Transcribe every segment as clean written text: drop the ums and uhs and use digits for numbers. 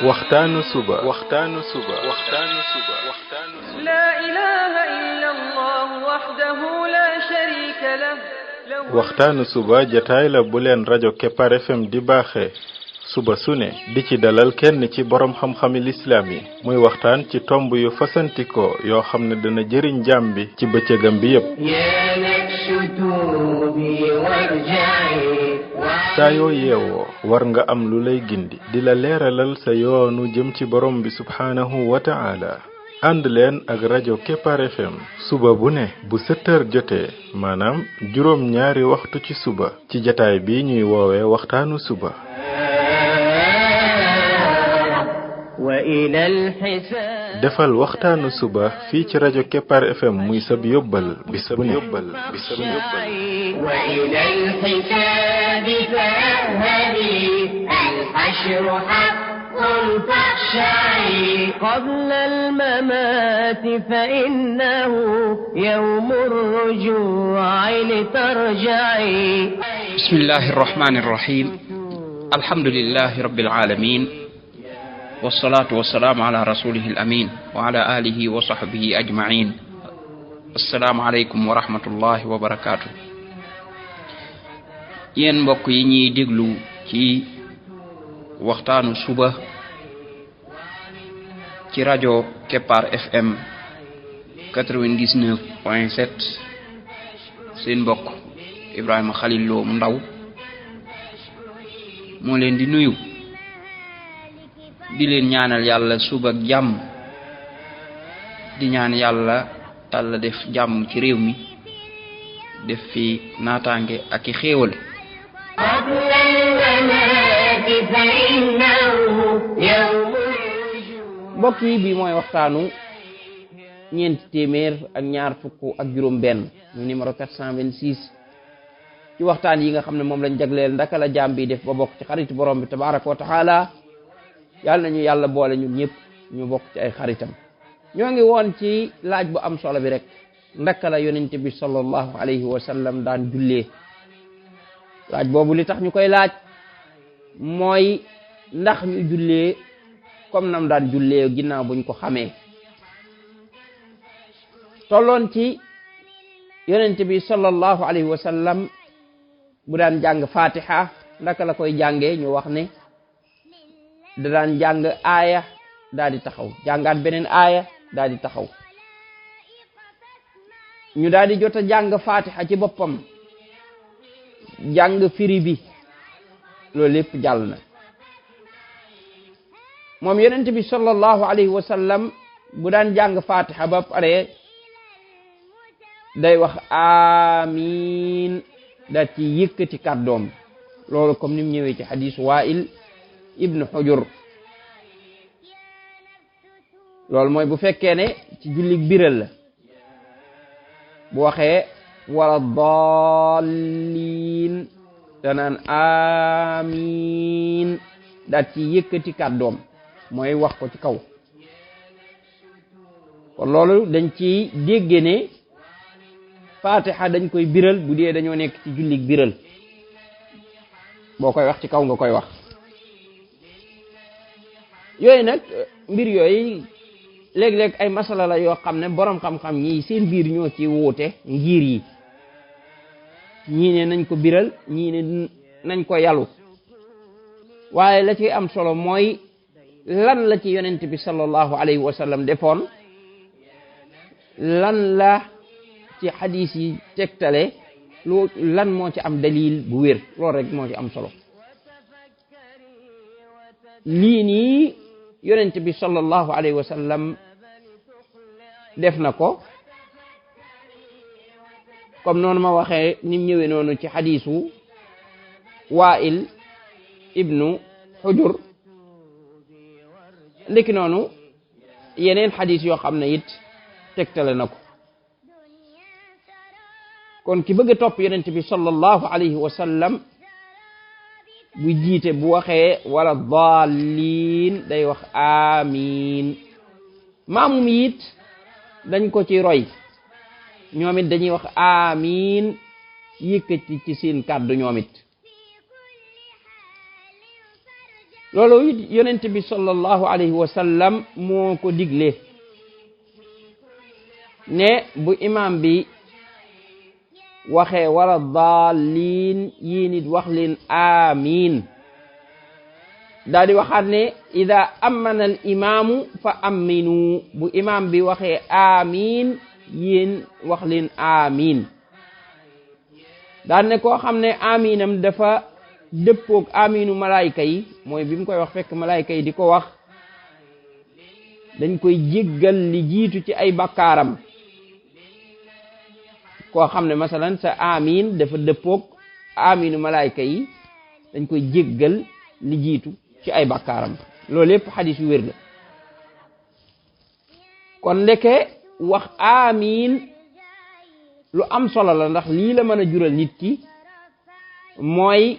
waxtaanu suba لا إله إلا الله وحده لا شريك له waxtaanu suba jataay la bu leen rajo Kepar FM di baaxee suba su ne di ci dalal kenn ci borom xam-xami lislaam yi muy waxtaan ci tomb yu fasantikoo yoo xam ne dana jëriñ jaam bi ci bëccëgam bi yépp saa yoo yeewoo war nga am lu lay gindi di la leeralal sa yoonu jëm ci borom bi subhaanahu wa ta'ala ànd leen ak rajo Kepar FM suba bu ne bu 7h jotee maanaam juróom ñaari waxtu ci suba ci jataay bi ñuy woowee waxtaanu suba defal waxtaanu suba fii ci rajo Kepar FM muy sab yóbbal bis bu ne قبل الممات فإنه يوم الرجوع لترجعي بسم الله الرحمن الرحيم الحمد لله رب العالمين والصلاة والسلام على رسوله الأمين وعلى آله وصحبه أجمعين السلام عليكم ورحمة الله وبركاته yéen mbokk yi ñuy déglu ci waxtaanu suba ci rajo Kepar FM 99.7 seen mbokk Ibrahima Khalil Lo mu ndaw moo leen di nuyu di leen ñaanal yàlla suba ak jàmm di ñaan yàlla tàlla def jàmm ci réew mi def fi naataange ak i xéewal mbokk yi bi mooy waxtaanu ñeenti téeméer ak ñaar fukk ak juróom benn numéro 426 ci waxtaan yi nga xam ne moom lañ jagleel ndaka la jaam bi def ba bokk ci xarit borom bi tabaraka wa taala yàlla nañu yàlla boole ñun ñëpp ñu bokk ci ay xaritam ñoo ngi woon ci laaj bu am solo bi rek ndaka la yonent bi sallallahu alayhi wa sallam daan jullee laaj boobu li tax ñu koy laaj mooy ndax ñu jullee comme nam daan jullee ginnaaw buñ ko xamee tolloon ci yonent bi sallallahu alayhi wa sallam bu daan jàng fatiha ndaka la koy jàngee ñu wax ne da daan jàng aaya daal di taxaw jàngaat beneen aaya daal di taxaw ñu daal di jot a jàng fatiha ci boppam jàng firi bi loolu lépp jàll na moom yonent bi sallallahu alayhi wa sallam bu daan jàng fatiha ba pare day wax amiin daal ci yëkkati kàddoom loolu comme ni mu ñëwee ci hadis Wa'il ibn Hujur loolu mooy bu fekkee ne ci jullig biral la bu waxee wala dallin danaan amiin daal ci yëkkati kàddoom mooy wax ko ci kaw kon loolu dañ ci dégge ne fatiha dañ koy biral bu dee dañoo nekk ci jullig biral boo koy wax ci kaw nga koy wax yooyu nag mbir yooyu léeg-léeg ay masala la yoo xam ne borom xam-xam ñi seen biir ñoo ci wuute ngir yi ñii ne nañ ko biral ñii ne nañ ko yalu waaye la ci am solo mooy lan la ci yonent bi sallallahu alayhi wa sallam defoon lan la ci hadis yi tegtale lu lan moo ci am dalil bu wér loolu rek moo ci am solo lii nii yonent bi sallallahu alayhi wa sallam def na ko comme noonu ma waxee ni mu ñëwee noonu ci hadisu Wa'il ibnu Hujur ndiki noonu yeneen hadis yoo xam ne it tegtale na ko kon ki bëgg a topp yonent bi sallallahu alayhi wa sallam bu jiite bu waxee wala dallin day wax amiin maamum it dañ ko ci roy ñoom it dañuy wax amiin yëkkati ci seen kàddu ñoom it loolu it yonent bi sallallahu alayhi wa sallam moo ko digle ne bu imam bi waxee wala daalliin yéen it wax leen amiin daal di waxaat ne ida amana al imaamu fa aminu bu imam bi waxee amiin yéen wax leen amiin daal ne koo xam ne amiinam dafa dëppoog amiinu malaayka yi mooy bi mu koy wax fekk malaayka yi di ko wax dañ koy jéggal li jiitu ci ay bakkaaram koo xam ne masalan sa amiin dafa dëppoog amiinu malaayka yi dañ koy jéggal li jiitu ci ay bakkaaram loolu lépp xadis yu wér la kon ndeke wax amiin lu am solo la ndax lii la mën a jural nit ki mooy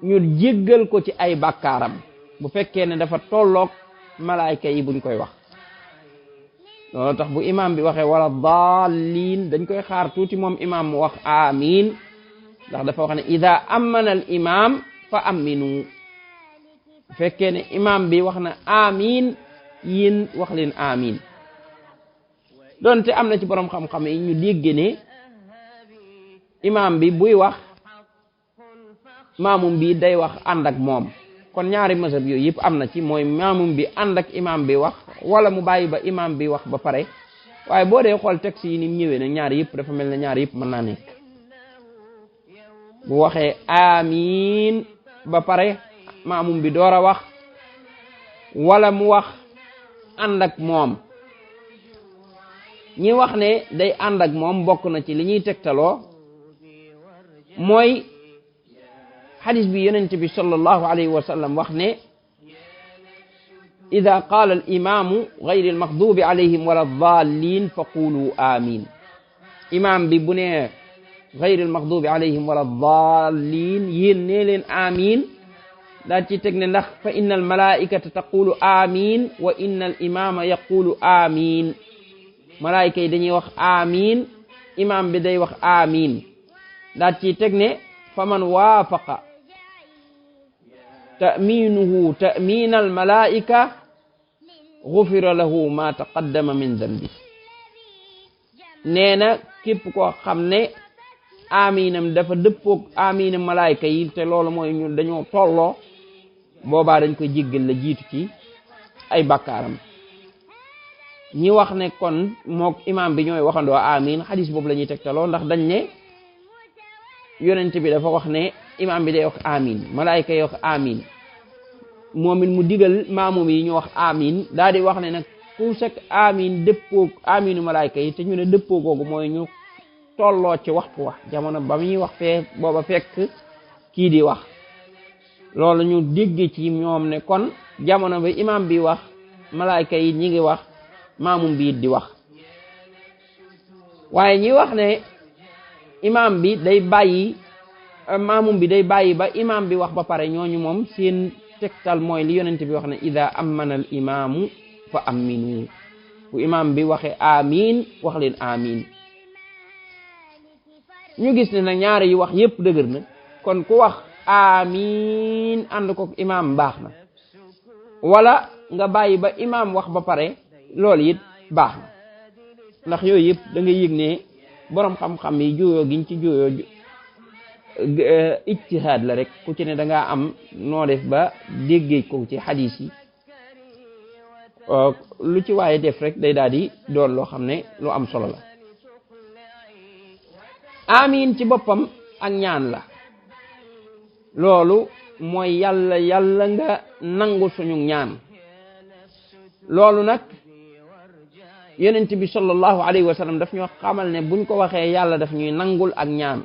ñu jéggal ko ci ay bakkaaram bu fekkee ne dafa tolloog malaayka yi buñ koy wax loolu tax bu imam bi waxee wala daalliin dañ koy xaar tuuti moom imam mu wax amiin ndax dafa wax ne ida amana al imam fa aminu bu fekkee ne imam bi wax na amiin yéen wax leen amiin donte am na ci borom xam-xam yi ñu dégg ne imam bi buy wax maamum bi day wax ànd ak moom kon ñaari mazhab yooyu yëpp am na ci mooy maamum bi ànd ak imam bi wax wala mu bàyyi ba imam bi wax ba pare waaye boo dee xool texte yi ni mu ñëwee nag ñaari yëpp dafa mel ne ñaari yëpp mën naa nekk bu waxee amiin ba pare maamum bi door a wax wala mu wax ànd ak moom ñi wax ne day ànd ak moom bokk na ci li ñuy tegtaloo mooy xadis bi yonent bi sallallahu alayhi wa sallam wax ne ida qaala al imaamu gayri al maxdubi alayhim wala daalliin fa qulu amin imam bi bu ne gayri al maxdubi alayhim wala daalliin yéen nee leen amin daal ci teg ne ndax fa inna al malaikata taqulu amin wa inna al imama yaqulu amin malaayika yi dañuy wax amin imam bi day wax amin daal ci teg ne fa man waafaqa ta'minuhu ta'min al malaika ghufira lahu ma taqaddama min dhanbi nee na képp koo xam ne aminam dafa dëppoog aminam malaayika yi te loolu mooy ñun dañoo tolloo boobaa dañ koy jéggal la jiitu ci ay bakkaaram ñi wax ne kon mook imam bi ñooy waxandoo amin xadis boobu la ñuy tegtaloo ndax dañ ne yonent bi dafa wax ne imam bi day wax amin malaayika yi wax amin moom it mu digal maamum yi ñu wax amin daal di wax ne nag ku sekk amin dëppoog aminu malaayika yi te ñu ne dëppoo googu mooy ñu tolloo ci waxtu wax jamono ba muy wax fee booba fekk kii di wax loolu ñu dégg ci ñoom ne kon jamono ba imam bi wax malaayika yi ñi ngi wax maamum bi di wax waaye ñi wax ne imam bi day bàyyi maamum bi day bàyyi ba imam bi wax ba pare ñooñu moom seen tegtal mooy li yonent bi wax ne ida amana al imamu fa aminu bu imam bi waxe amin wax leen amin ñu gis ne nag ñaari yi wax yépp dëgër na kon ku wax amin ànd ko imam baax na wala nga bàyyi ba imam wax ba pare loolu it baax na ndax yooyu yëpp da nga yëg ne borom xam-xam yi juyoo giñ ci juyoo ijtihaad la rek ku ci ne da ngaa am noo def ba déggee ko ci xadis yi lu ci waaye def rek day daal di doon loo xam ne lu am solo la amin ci boppam ak ñaan la loolu mooy yàlla nga nangu suñu ñaan loolu nag yonent bi sallallahu alayhi wa sallam daf ñoo xamal ne buñ ko waxee yàlla daf ñuy nangul ak ñaan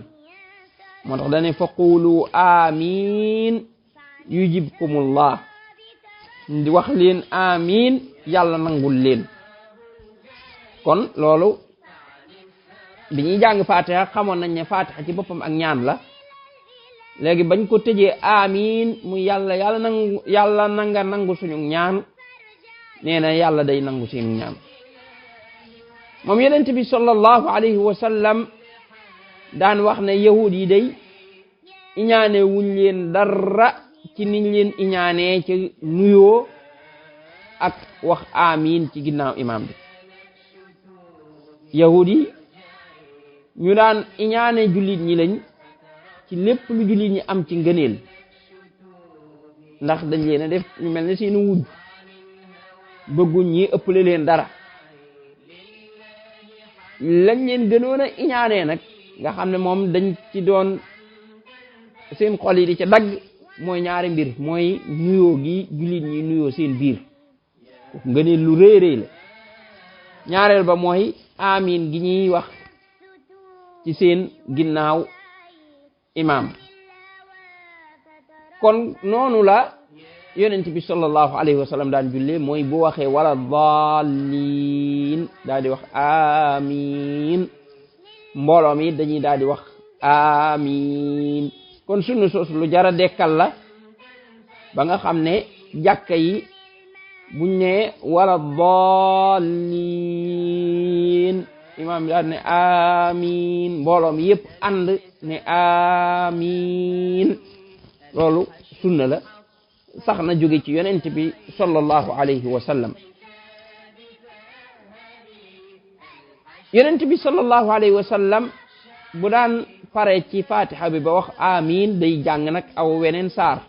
moo tax dane fa qulu amin yujibkumullah di wax leen amin yàlla nangul leen kon loolu bi ñuy jàng fatiha xamoon nañ ne fatiha ci boppam ak ñaan la léegi bañ ko tëjee amin mu yàlla nanga nangu suñu ñaan nee na yàlla day nangu suñu ñaan moom yonent bi sallallahu alayhi wa sallam daan wax ne yahud yi day iñaane wuñ leen dara ci niñ leen iñaanee ci nuyoo ak wax amiin ci ginnaaw imaam bi yahud yi ñu daan iñaane jullit ñi lañ ci lépp lu jullit ñi am ci ngëneel ndax dañ leen a def ñu mel ne seeni wujj bëgguñ ñi ëppale leen dara lañ leen gënoon a iñaanee nag nga xam ne moom dañ ci doon seen xol yi di ca dagg mooy ñaari mbir mooy nuyoo gi jullit ñi nuyoo seen biir ngëneel lu rëy rëy la ñaareel ba mooy amiin gi ñuy wax ci seen ginnaaw imaam kon noonu la yonent bi sallallahu alayhi wa sallam daan jullee mooy bu waxee wala daalliin daal di wax amiin mbooloo mi dañuy daal di wax amiin kon sunna soosu lu jara dekkal la ba nga xam ne jàkka yi buñ ne wala daalliin imaam bi daal ne amiin mbooloo mi yëpp ànd ne amiin loolu sunna la sax na jóge ci yonent bi sallallahu alayhi wa sallam yonent bi sallallahu alayhi wa sallam bu daan pare ci fatiha bi ba wax amiin day jàng nag aw weneen saar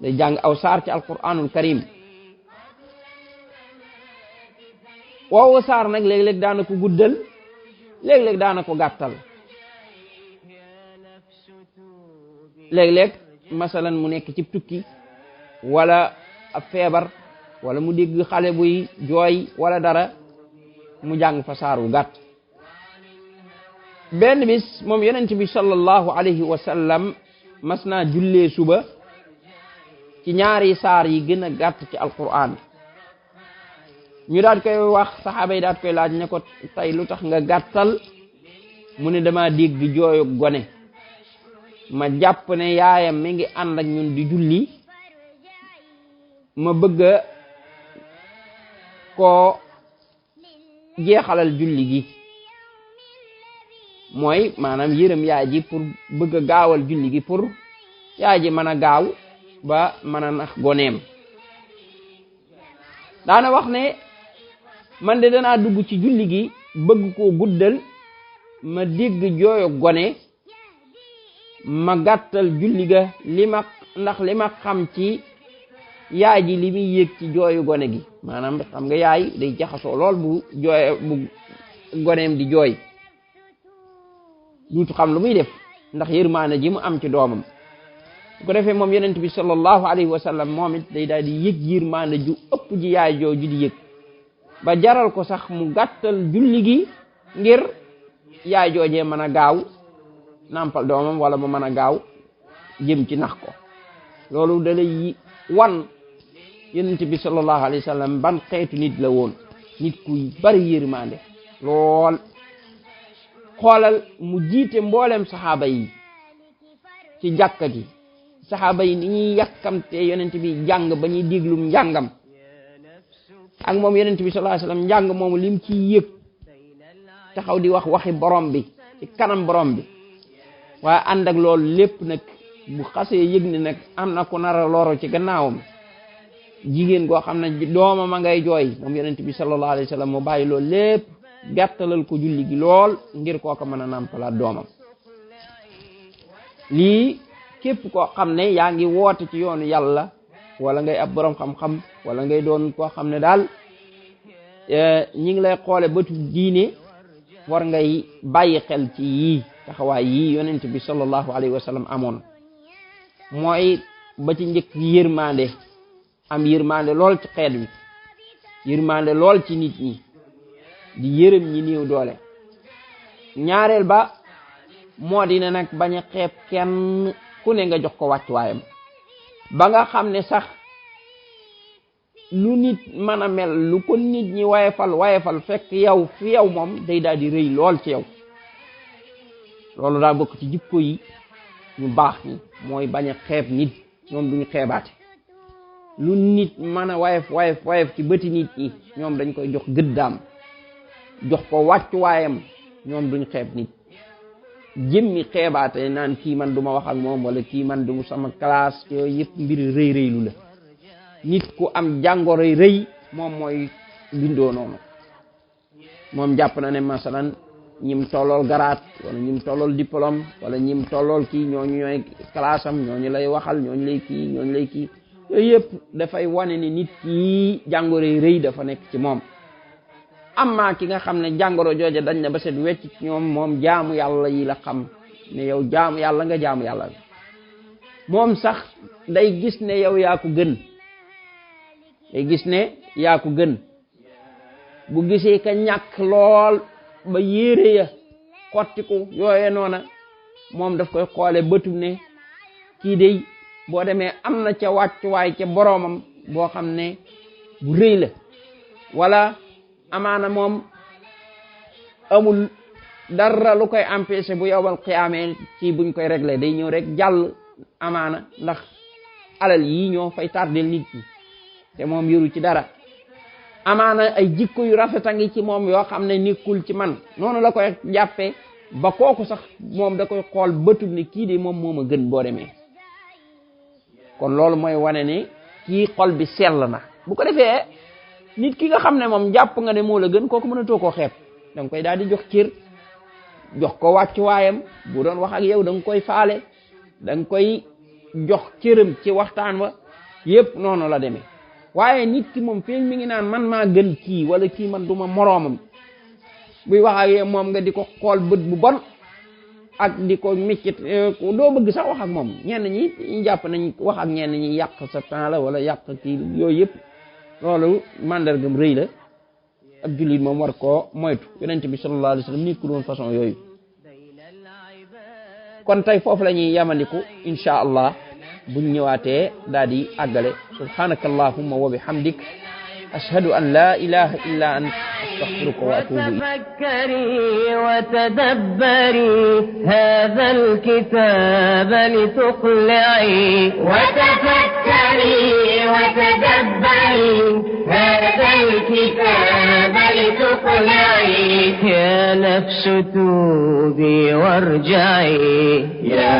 day jàng aw saar ci alquranul karim woowu saar nag léeg-léeg daana ko guddal léeg-léeg daana ko gàttal léeg-léeg masalan mu nekk ci tukki wala ab feebar wala mu dégg xale buy jooy wala dara mu jàng fa saar wu gàtt benn bis moom yonent bi sallallahu alayhi wa sallam mas naa jullee suba ci ñaari saar yi gën a gàtt ci alquran ñu daal koy wax saxaaba yi daal koy laaj ne ko tey lu tax nga gàttal mu ne dama dégg jooyu gone ma jàpp ne yaayam mi ngi ànd ak ñun di julli ma bëgg koo jeexalal julli gi mooy maanaam yërëm yaay ji pour bëgg a gaawal julli gi pour yaay ji mën a gaaw ba mën a nax goneem daana wax ne man de danaa dugg ci julli gi bëgg koo guddal ma dégg jooyo gone ma gàttal julli ga ndax li ma xam ci yaay ji li muy yéeg ci jooyu gone gi maanaam xam nga yaay day jaxasoo lool bu goneem di jooy duutu xam lu muy def ndax yërmaane ji mu am ci doomam su ko defee moom yonent bi sallallahu alayhi wa sallam moom it day daal di yëg yërmaane ju ëpp ji yaay jooju di yëg ba jaral ko sax mu gàttal julli gi ngir yaay joojee mën a gaaw nampal doomam wala mu mën a gaaw jëm ci nax ko loolu da lay wan yonent bi sallallahu alayhi wa sallam ban xeetu nit la woon nit ku bari yërmande lool xoolal mu jiite mboolem saxaaba yi ci jàkka ji saxaaba yi ni ñuy yàkkamte yonent bi jàng ba ñuy déglum njàngam ak moom yonent bi sallallahu alayhi wa sallam njàng moomu lim ci yëg taxaw di wax waxi borom bi ci kanam borom bi waaye ànd ak loolu lépp nag bu xasee yëg ne nag am na ku nar a loro ci gannaawam jigéen goo xam ne doomam a ngay jooy moom yonent bi sallallahu alayhi wa sallam mu bàyyi loolu lépp gàttalal ko julli gi lool ngir kooka mën a nàmpalaat doomam lii képp koo xam ne yaa ngi woote ci yoonu yàlla wala ngay ab borom xam-xam wala ngay doon koo xam ne daal ñi ngi lay xoole bëtu diine war ngay bàyyi xel ci yii taxawaay yii yonent bi sallallahu alayhi wa sallam amoon mooy ba ci njëkk yërmande am yërmande lool ci xeet wi yërmande lool ci nit ñi di yërëm ñi néew doole ñaareel ba moo di ne nag bañ a xeeb kenn ku ne nga jox ko wàccuwaayam ba nga xam ne sax lu nit mën a mel lu ko nit ñi wayefal fekk yow fi yow moom day daal di rëy lool ci yow loolu daa bokk ci jikko yi ñu baax ñi mooy bañ a xeeb nit ñoom duñu xeebaate lu nit mën a wayef ci bëti nit ñi ñoom dañ koy jox gëddaam jox ko wàccuwaayam ñoom duñ xeeb nit jëmmi xeebaate naan kii man du ma wax ak moom wala kii man du sama classe yooyu yëpp mbiri rëy rëylu la nit ku am jàngoroy rëy moom mooy bindoo noonu moom jàpp na ne masalan ñim tollool garaat wala ñim tollool diplôme wala ñim tollool kii ñooñu ñooy classe am ñooñu lay waxal ñooñu lay kii yooyu yëpp dafay wane ni nit ki jàngoroy rëy dafa nekk ci moom amma ki nga xam ne jàngoro jooja dañ na ba set wecc ci ñoom moom jaamu yàlla yi la xam ne yow jaamu yàlla nga jaamu yàlla moom sax day gis ne yow yaa ko gën day gis ne yaa ko gën bu gisee ka ñàkk lool ba yére ya xottiku yooye noona moom daf koy xoole bëtum ne kii dey boo demee am na ca wàccuwaay ca boroomam boo xam ne bu rëy la wala amaana moom amul dara lu koy empêcher bu yowal xiyaamee ci buñ koy régler day ñëw rek jàll amaana ndax alal yi ñoo fay tardel nit ñi te moom yoru ci dara amaana ay jikko yu rafet a ngi ci moom yoo xam ne nekkul ci man noonu la koy jàppee ba kooku sax moom da koy xool bëtub ne kii de moom moo ma gën boo demee kon loolu mooy wane ne kii xol bi sell na bu ko defee nit ki nga xam ne moom jàpp nga ne moo la gën kooku mënatoo koo xeeb da nga koy daal di jox cër jox ko wàccuwaayam bu doon wax ak yow da nga koy faale da nga koy jox cëram ci waxtaan wa yépp noonu la demee waaye nit ki moom feeñ mi ngi naan man maa gën kii wala kii man duma moroomam buy wax ak yow moom nga di ko xool bët bu bon ak di ko miccit doo bëgg sax wax ak moom ñenn ñi ñu jàpp nañ wax ak ñenn ñi yàq sa temps la wala yàq kii yooyu yëpp loolu mandargam rëy la ab jullit moom war koo moytu yonent bi sallallahu alayhi wa sallam nekkul woon façon yooyu kon tey foofu la ñuy yamandiku insha allah buñ ñëwaatee daal di àggale subhanaka allahumma wa bihamdik ashhadu an la ilaha illa ant astaghfiruka wa atubu ilayk وتفكري وتدبري هذا الكتاب لتقلعي وتفكري وتدبري هذا الكتاب لتقلعي يا نفس توبي وارجعي يا